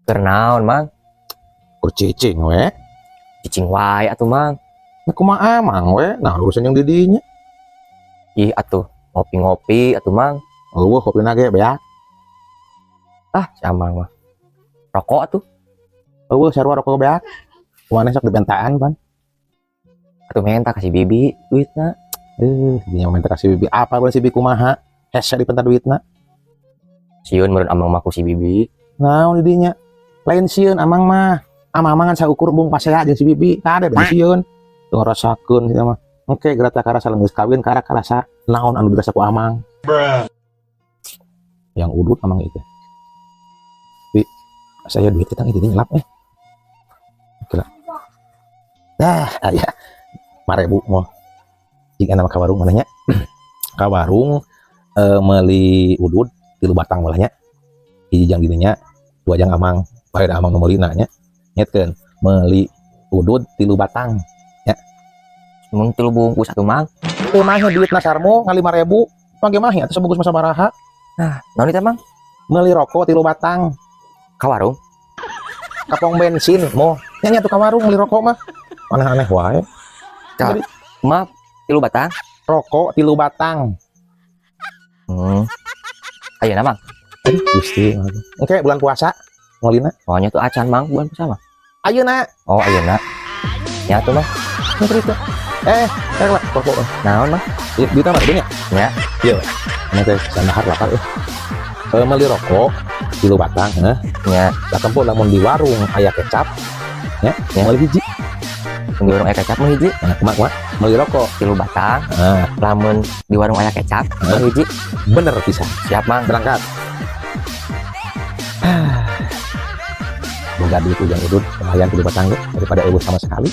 Keur naon, Mang? Kur cicing we. Cicing wae atuh, Mang. Ya kumaha Amang we, nah urusan yang didinya. Ih atuh, ngopi-ngopi atuh, Mang. Euweuh kopina ge beak. Ah, si Amang mah. Rokok atuh. Euweuh sarua rokok beak. Kumaha sok dibentaan pan. Atuh menta ka si Bibi duitna. Eh, dinya minta kasih Bibi apa boleh si Bibi kumaha? Hese dipenta duitna. Sieun meureun Amang mah ku si Bibi. Naon didinya? Lain sieun Amang mah. Amang ngan saukur embung pasea jeung si Bibi. Kade ben sieun. Tuh ngarasakeun sia mah. Oke, gerata karasa geus kawin karak karasa naon anu dirasa ku Amang. Yang udut Amang itu. Bi, saya duit kita jadi nyelap eh. Oke lah. Dah, aya. 5.000 mau. Jika nama ka warung mananya? Ka warung meuli udud tilu batang malahnya. Hiji jang dininya, dua jang Amang. Bae da Amang nu meulina nya. Ingetkeun, meuli udud tilu batang. Mun tilu bungkus atuh, Mang. Teu mah duitna sarmo ngan 5.000. Pangge mah atuh sabungkus mah sabaraha? Nah, naon itu, Mang? Meuli rokok tilu batang. Ka warung. Ka pom bensin mo. Nya nya tuh ka warung meuli rokok mah. Aneh-aneh wae. Maaf, tilu batang. Rokok tilu batang. Ayeuna, Mang. Aduh, Gusti. Oke, bulan puasa meulina. Soalnya tuh acan, Mang, bulan puasa mah. Ayeuna. Oh, ayeuna. Ya tuh, Mang. Nu cerita. Eh, eh lah, rokok. Naon, Mang? Iya, duitnya mah nya. Ya. Iya. Ini teh sandahar lapar eh. Eh, meuli rokok tilu batang, heh. Ya. Lah tempo lamun di warung aya kecap, ya, Ya. meuli hiji. Di warung aya kecap mah hiji. Nah, kumaha kumaha? Meuli rokok. Tilu batang. Nah, Lamun di warung aya kecap, Hah? Mah hiji. Bener pisan. Siap, Mang. Berangkat. Ah. Boga duit ujang udud, lumayan tilu batang ge daripada euweuh sama sekali.